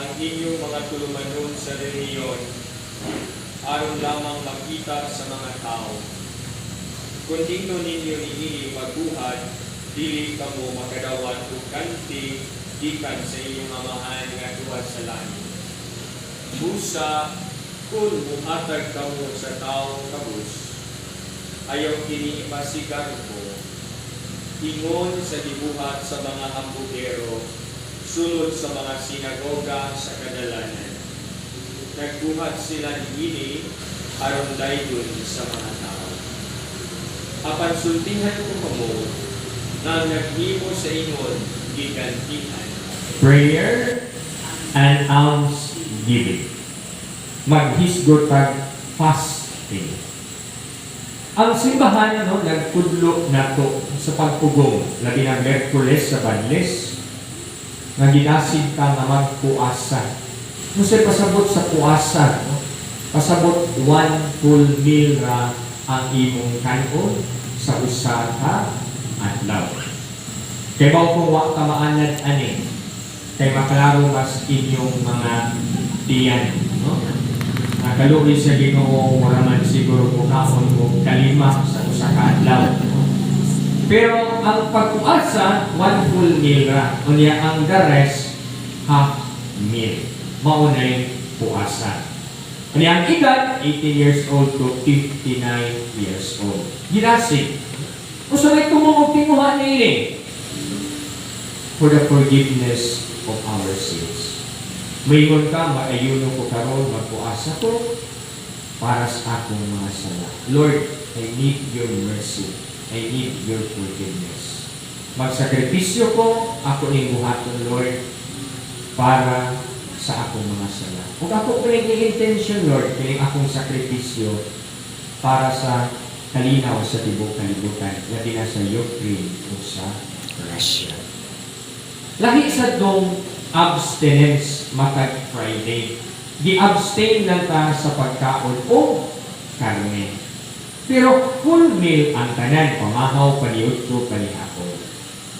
Ang inyong mga tulumanon sa relihiyon aron lamang makita sa mga tao. Kung dito ninyo niini magbuhat, dili kamo makadawat og ganti gikan sa inyong Amahan nga duha sa langit. Busa, kung muhatag kamo sa taong kabus, ayaw kini ipasigarbo, ingon sa gibuhat sa mga hambugero, sulod sa mga sinagoga sa kadalanan. Nagbuhat sila niini aron daygon sa mga tao. Apan sultihan ko kamo nga ang naghimo sa ingon gigantihan. Prayer and alms giving. Maghisgot tag fasting. Ang simbahan, no, nagpudlo nato sa pagpugong, labi na Merkules sa Banles, nga gidasig ka nga magpuasa. Unsay pasabot sa puasa, no? Pasabot one full meal ra ang imong kanon sa usa ka adlaw. Kay bao kung wa ka maanad ani, kay maklaro mas inyong mga tiyan, no? Nakaluoy sa Ginoo, wala man siguro ko kaon og kalima sa usa ka adlaw, no? Pero ang pagpuasa, one full meal ra. Unya ang the rest, half meal. Mao nay puasa. Unya ang edad, 18 years old to 59 years old. Ginasig. Usa may tumong og tinguha niini? For the forgiveness of our sins. Maingon ka, maayuno ko karon, magpuasa ko para sa akong mga sala. Lord, I need your mercy. I need your forgiveness. Magsakripisyo ko, ako ning buhaton, Lord, para sa akong mga sala. Ug ako kining intention, Lord, kining akong sakripisyo para sa kalinaw sa tibuok kalibutan, labi na sa Ukraine o sa Russia. Lahi sa dong abstinence matag Friday. Gi-abstain lang ta sa pagkaon o karne. Pero full meal ang tanan, pamahaw, paniudto, panihapon.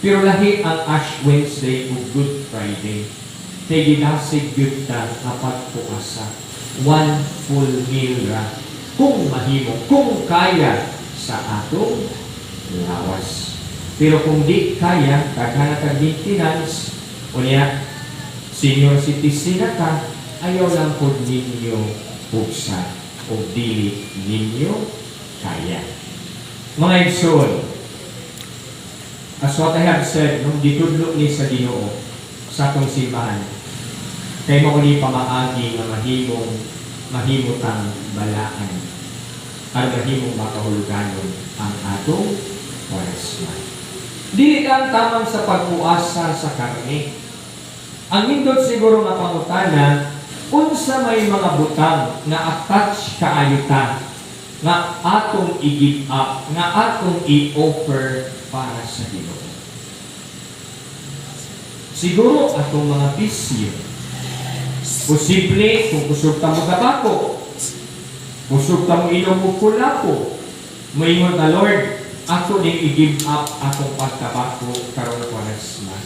Pero lahi ang Ash Wednesday ug Good Friday. Kay gidasig gyud ta nga pagpuasa. One full meal ra kung mahimo, kung kaya sa atong lawas. Pero kung di kaya, daghan na kag maintenance, unya, senior citizen na ka, ayaw lang pod ninyo pugsa o dili ninyo kaya. Mga igsoon, as what I have said, nung gitudlo ni sa Ginoo sa atong simbahan, kay mao ni pamaagi nga mahimong mahimutang balaan aron mahimong makahuluganon ang atong Kwaresma. Dili lang tamang sa pagpuasa sa karne. Ang nindot siguro nga pangutana, unsa may mga butang nga attach kaayo ta nga atong i-give up, nga atong i-offer para sa Ginoo? Siguro atong mga bisyo. Posible kung kusog ta mo tabako, kusog ta mo inom og kulapo, moingon ta, "Lord, ako ning i-give up akong pagtabako karong Kwaresma.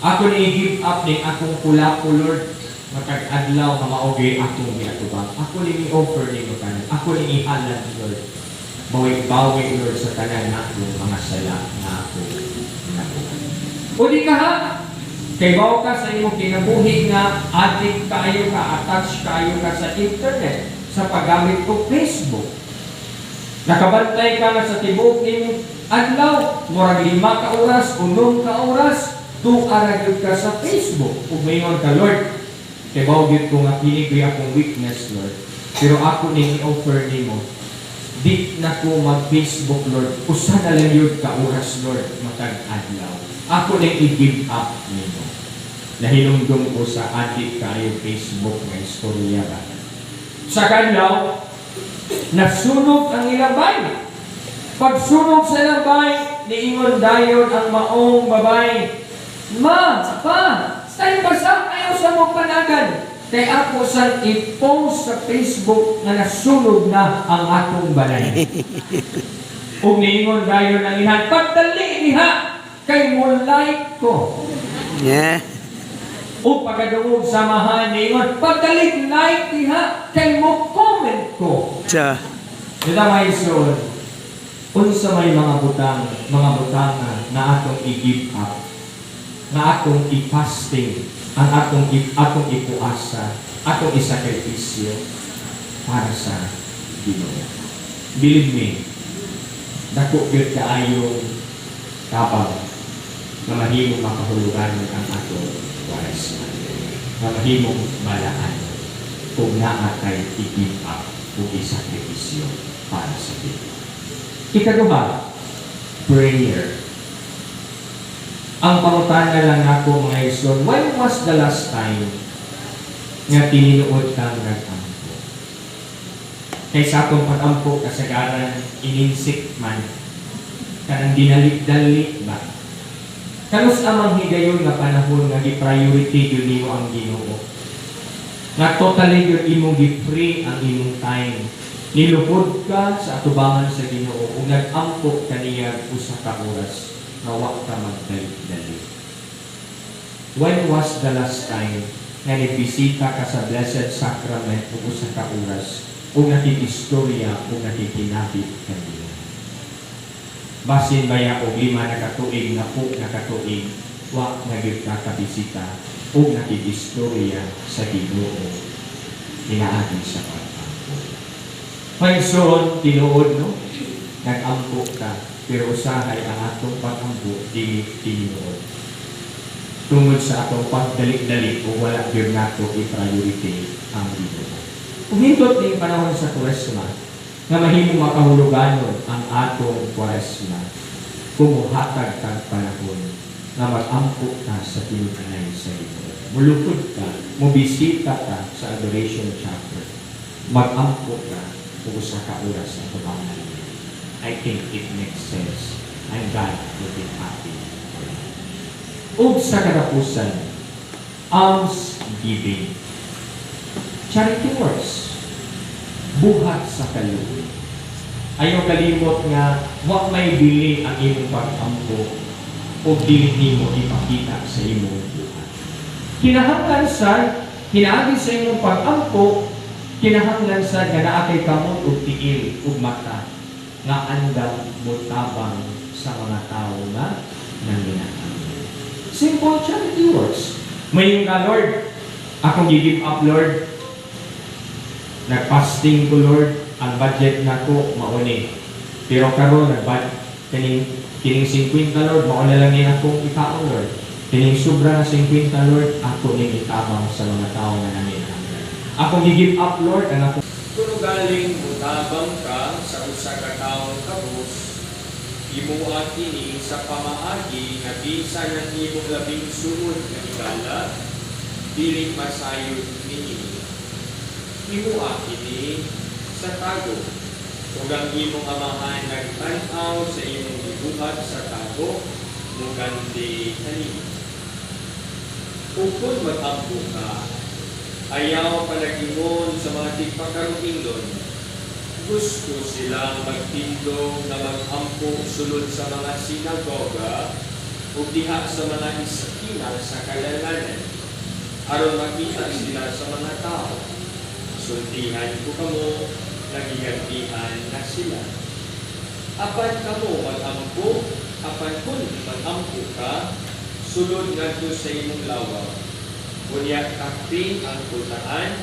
Ako ning i-give up ning akong kulapo, Lord, matag adlaw nga mao gyud akong giatubang. Ako ning i-offer nimo tanan. Ako ning ihalad, Lord. Bawi-bawi, Lord, sa tanan akong mga sala nga ako nabuhat." O di ka ha, kay bawo ka sa imong kinabuhi nga addict kaayo ka, attached kaayo ka sa internet, sa paggamit og Facebook. Nakabantay ka nga sa tibuok imong adlaw, murag 5 ka oras, 6 ka oras, tuwa ra gyud ka sa Facebook. Ug maingon ka, "Lord, kay bawo gyud ko nga kini gyud akong weakness, Lord. Pero ako ning i-offer nimo. Di na ko mag-Facebook, Lord. Usa na lang yun ka oras, Lord, matag adlaw. Ako ning i-give up nimo." Nahinumdum ko sa addict kaayo Facebook nga istorya ba. Sa kadlaw, nasunog ang ilang bay. Pagsunog sa ilang bay, niingon dayon ang maong babay, "Ma, pa, tayo basa, ayaw sa mo panagan. Kay ako sang i-post sa Facebook nga nasunog na ang atong balay." Ug niingon dayon ang inahan, "Pagdali diha, kay mo like ko." O pagkadungog sa amahan ningon, "Pagdalig like diha, kay mo comment ko." Cha. Dita, mga igsoon, unsa may mga butang, mga butanga na atong i-give up, nga atong i-fasting, ang atong ipuasa, atong isakripisyo para sa Ginoo? Believe me, dako gyud kaayong tabang nga mahimong makahulugan ang atong Kwaresma, nga mahimong balaan kung naa kay i-give up o isakripisyo para sa Ginoo. Ikaduha, prayer. Ang pangutana lang nako, mga igsoon, when was the last time nga tinuod kang nag-ampo? Kay sa atong pag-ampo, kasagaran, ininsik man. Kanang dinali-dali ba? Kanus-a mang higayon nga panahon nga gi-priority gyud nimo ang Ginoo? Nga totally gyud imong gi-free ang imong time. Niluhod ka sa atubangan sa Ginoo ug nag-ampo kaniya usa ka oras nga wa ka magdali-dali. When was the last time nga nibisita ka sa Blessed Sacrament ug usa ka oras ug nakikistorya ug nakikinabit kaniya? Basin baya og 5 na katuig, napo na katuig, wa na gyud ka kabisita ug nakikistorya sa Ginoo pinaagi sa pag-ampo. Mga igsoon, tinuod, no? Nag-ampo ka, pero usahay ang atong pag-ampo dili tinuod, tungod sa atong pagdali-dali o wala gyud nato i-priority ang Ginoo. Ug hindot ning panahon sa Kuresma nga mahimong makahuluganon ang atong Kuresma kung muhatag kag panahon nga mag-ampo ka sa tinud-anay sa Ginoo. Mulukod ka, mobisita ka sa Adoration Chapel. Mag-ampo ka ug usa ka oras sa atubangan niya. I think it makes sense and God will be happy for you. Ug sa katapusan, alms giving. Charity works. Buhat sa kaluoy. Ayaw kalimot nga wa may bili ang imong pag-ampo o dili nimo ipakita sa imong buhat. Kinahanglan sa pinaagi sa imong pag-ampo, kinahanglan sa nga naa kay kamot ug tiil ug mata nga andam motabang sa mga tao nga nanginahanglan. Simple charity works. Mayon ka, "Lord, akong gi-give up, Lord. Nag-fasting ko, Lord, ang budget nako mauni. Pero karon nag kining kining 50, Lord, mao na lang ni akong ikaon, Lord. Kining sobra nga 50, Lord, ako ning itabang sa mga tao nga nanginahanglan. Akong gi-give up, Lord, ang akong Kuno galing mutabang ka sa usa ka taong kabus, himoa kini sa pamaagi nga bisan ang imong labing suod nga higala, dili masayod niini. Himoa kini sa tago. Ug ang imong Amahan nagtan-aw sa imong gibuhat sa tago, muganti kanimo. Ug kon mag-ampo ka, ayaw palagingon sa mga tigpakarong-ingnon. Gusto silang magtindog na mag-ampo sulod sa mga sinagoga ug diha sa mga iskina sa kadalanan aron makita sila sa mga tao. Sultihan ko kamo, nagigantihan na sila. Apan kung mag-ampo ka, sulod ngadto sa imong lawag. Unya takpin ang pultahan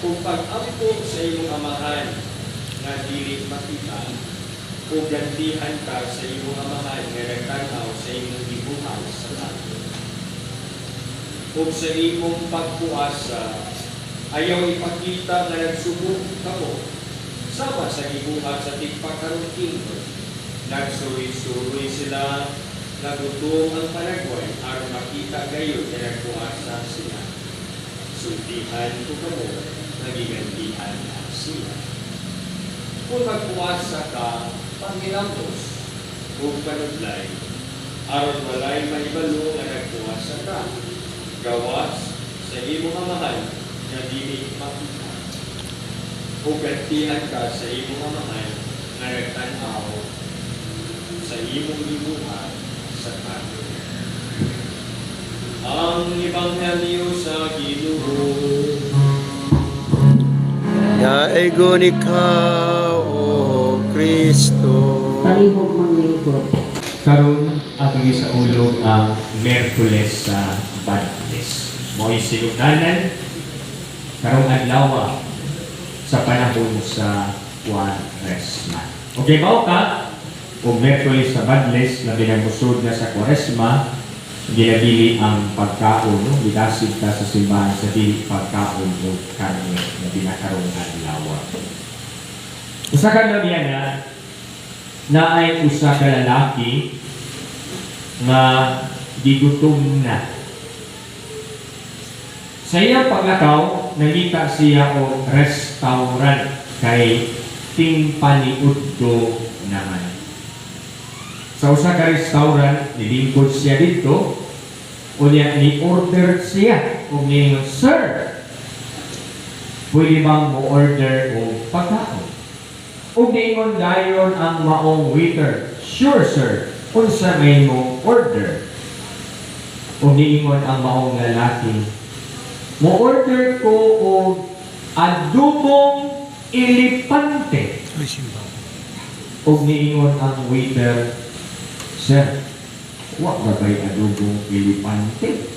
kung pag-ampo sa imong Amahan nga dili makita, ug gantihan ka sa imong Amahan nga nagtan-aw sa imong gibuhat sa tago. Ug sa imong pagpuasa, ayaw ipakita nga nagsubo kamo sama sa gibuhat sa tigpakarong-ingnon. Nagsuroy-suroy sila, nagutom ang panagway aron makita gayud nga nagpuasa sila. Sultihan ko kamo, nagigantihan na sila. Kung magpuasa ka, panghilamos ug panudlay, aron walay mahibalo nga nagpuasa ka, gawas sa imong Amahan nga dili makita. Ug gantihan ka sa imong Amahan nga nagtan-aw sa imong gibuhat sa tago. Ang Ebanghelyo sa Ginoo. Daigon ikaw, O Kristo. Palihog manglingkod. Karon atong gisaulog ang Merkules sa Badles. Mo'y sinugdanan karong adlaw sa panahon sa Kwaresma. Okay ba ka? O Merkules sa Badles na binangusod na sa Kwaresma, ginabili ang pagkaon, no? Gidasig ta sa simbahan sa dili pagkaon o karne na binakarong adlaw. Usa ka adlaw na naay usa ka lalaki nga gigutom na. Sa iyang paglakaw, nangita siya og restaurant kay tingpaniudto naman. Sa usa ka restaurant, nilingkod siya didto, unya ni-order siya og niingon, "Sir, pwede bang mo-order og pagkaon?" Ug niingon dayon ang maong waiter, "Sure, sir, unsa may mo order?" Ug niingon ang maong lalaki, "Mo order ko og adobong elepante." Ug niingon ang waiter, "Sir, wa ba ba'y adobong elepante?"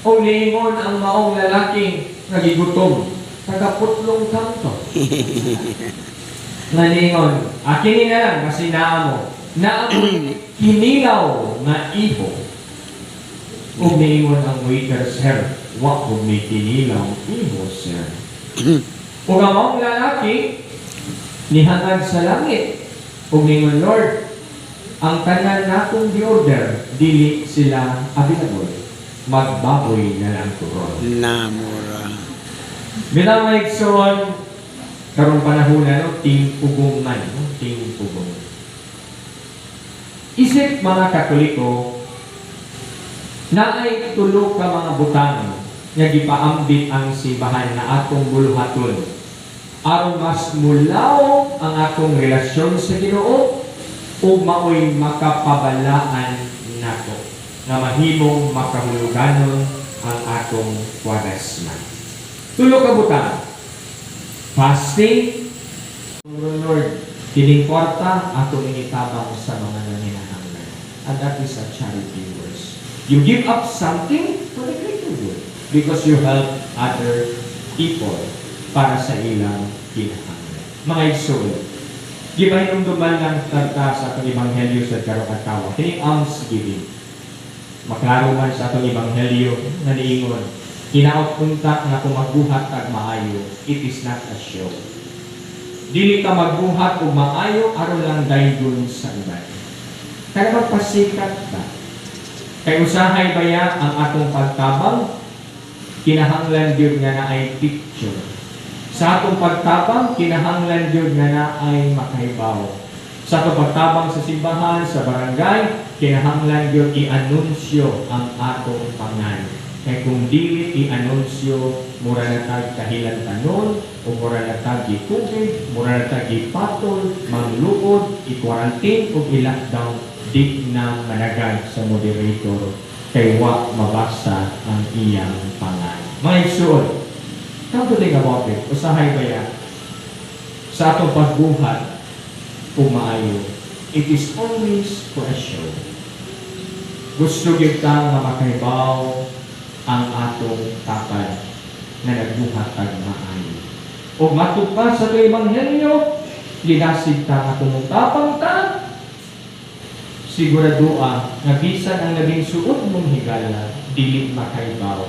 Ug niingon ang maong lalaki nagigutom, tagaputlong kanto. Nga niingon, "Akin na lang kasi naa mo. Naa mo kinilaw nga iho." Ug niingon ang waiter, "Sir, wa ko may kinilaw iho, sir." Ug ang maong lalaki, nihangad sa langit. Ug niingon, "Lord, ang tanan nakong gi-order, dili sila available. Magbaboy na lang ko ron." Namura. Bilang mga igsoon, karong panahon na, no, tingpugong man, no? Tingpugong. Isip mga Katoliko, naay tulo ka mga butang nga gipaambit ang simbahan na atong buluhaton aron mas mulaw ang atong relasyon sa Ginoo ug maoy makapabalaan nato nga mahimong makahuluganon ang atong Kwaresma. Tulo ka butang. Fasting, Lord, kining kwarta atong initabang sa mga nanginahanglan. And that is a charity works. You give up something for the greater good because you help other people para sa ilang kinahanglan. Mga igsoon, gipahinumduman lang ta sa atong ebanghelyo sa karong adlaw. Kining almsgiving. Maklaro man sa atong ebanghelyo nga niingon, hinaot unta nga kung magbuhat tag maayo, it is not a show. Dili ka magbuhat og maayo aron lang daygon sa iban. Kaya magpasikat ka. Kay usahay baya ang atong pagtabang, kinahanglan gyud nga naay picture. Sa atong pagtabang, kinahanglan gyud nga naay makahibaw. Sa atong pagtabang sa simbahan, sa barangay, kinahanglan gyud i-anunsyo ang atong pangan. Kay kung dili i-anunsyo, mura na tag kahilantanon, o mura na tag gitubig, mura na tag gipatol, mangluod, i-quarantine o i-lockdown, di na managad sa moderator kay wa mabasa ang iyang pangan. Mga igsoon, come to think about it, usahay baya sa atong pagbuhat ug maayo, it is always for a show. Gusto gyud ta nga makahibaw ang atong tapad nga nagbuhat tag maayo. O matupad pa sa atong ebanghelyo, gidasig ta nga tumutapang ta, siguradoa nga bisan ang labing suod mong higala, dili makahibaw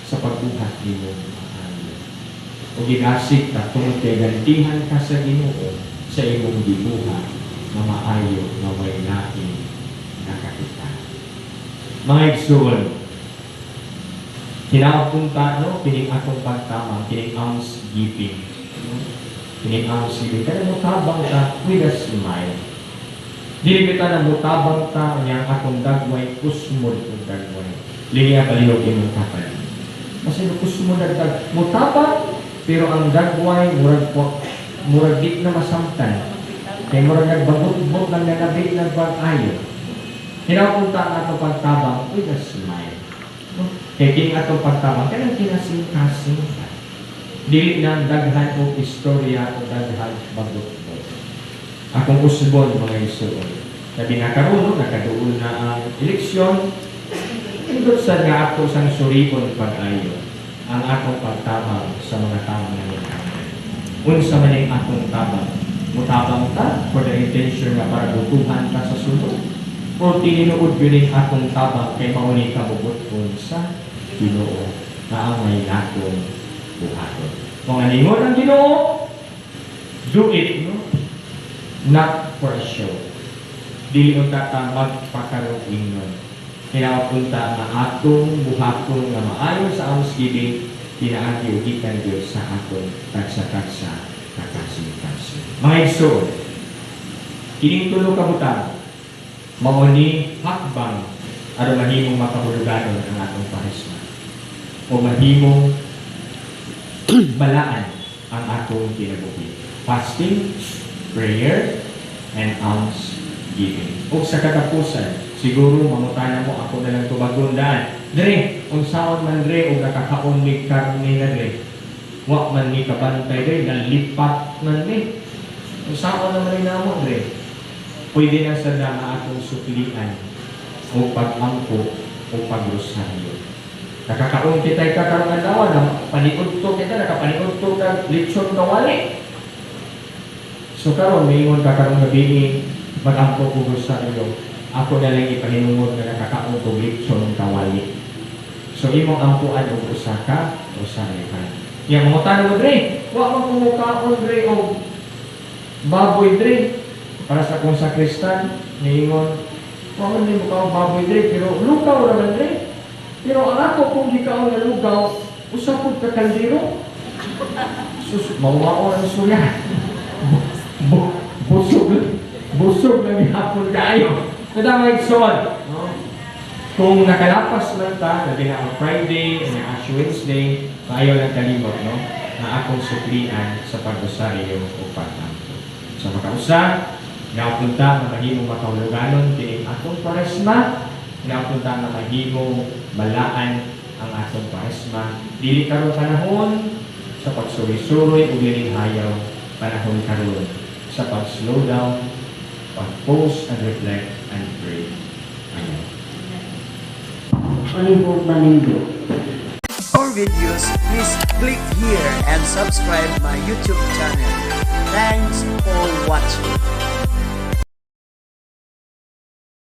sa pagbuhat nimo maayo. O gidasig ta tungod kay gantihan ka sa Ginoo sa imong gibuhat nga maayo nga way lain nakakita. Mga igsoon, hinapunta, no, kining atong pagtamang, kining almsgiving. No? Kining almsgiving. Kaya mutabang ta with a smile. Dili kita na mutabang ta niya ang atong dagway, kusmod og dagway. Linya palihog imong tapad. Kasi no kusmod dagdag, mutabang, pero ang dagway, murag po, murag di na masamtan. Kay murag nagbagot-bot lang na nabi nagbag-ayo. Hinapunta ang atong pagtabang with a smile. No? Kay kini atong pagtabang kanang kinasing-kasing. Dili na daghan og istorya o daghan bagot. Akong usbon, mga igsoon. Labi na karon, no, nakaduol na ang eleksyon. Indot sa nga ato sang surion pag-ayo ang atong pagtabang sa mga tao nga nginahanglan. Unsa man ning atong tabang? Mutabang ta for the intention nga para butuhan ta sa sulod? O tinuod gyud ning atong tabang kay mao ni kabubut-on sa Ginoo nga ang may natong buhaton? Mga ningon ang Ginoo, do it, no? Not for a show. Dili unta ta magpakaroon. Kaya punta nga atong buhaton nga maayo sa almsgiving pinaagi ug gikan Dios sa atong tagsa-tagsa kakasing-kasing. Mga igsoon, kining tulo ka butang mao ni hakbang aron mahimong makahuluganon ang atong Kwaresma o mahimong balaan ang atong kinabuhi. Fasting, prayer, and alms giving. O sa katapusan, siguro mangutana mo, ako na lang tubagon daan. Dre, unsaon man dre o nakakaon ni karne na dre? Wa man ni kabantay dre, nalipat man ni. Unsaon naman ni namo dre? Pwede na sa nga atong suklian o pag-ampo o pagrosaryo. Nakakaon kita'y kakarong adlaw, na paniudto kita, nakapaniudto ka lechon kawali. So karon maingon ka karong gabi, mag-ampo ko rosaryo. Ako na lang ipahinungod nga nakakaon ko lechon kawali. So imong ampuan og usa ka rosaryo. Yang mangutana mo dre, wa man ko mukaon dre og baboy dre. Para sa kong sakristan, niingon, wa man ni mukaon baboy dre, pero lugaw ra man dre. Pero ang ako kung gikaon nga lugaw, usa pud ka kaldero. Sus, mawao ang suya. Busog, busog na gihapon kaayo. Kada mga igsoon, no? Kung nakalapas man ta, labi na ang Friday and ang Ash Wednesday, maayo lang kalimot, no? Na akong suklian sa pagrosaryo o pag-ampo. Sa makausa, napunta nga mahimong makahuluganon kining atong Kwaresma, napunta nga mahimong balaan ang atong Kwaresma. Dili karon panahon sa pagsuroy-suroy ug lining hayaw, panahon karon sa pag-slow down, pag-pause and reflect and pray. Amen. Palihog manindot. For videos, please click here and subscribe my YouTube channel. Thanks for watching.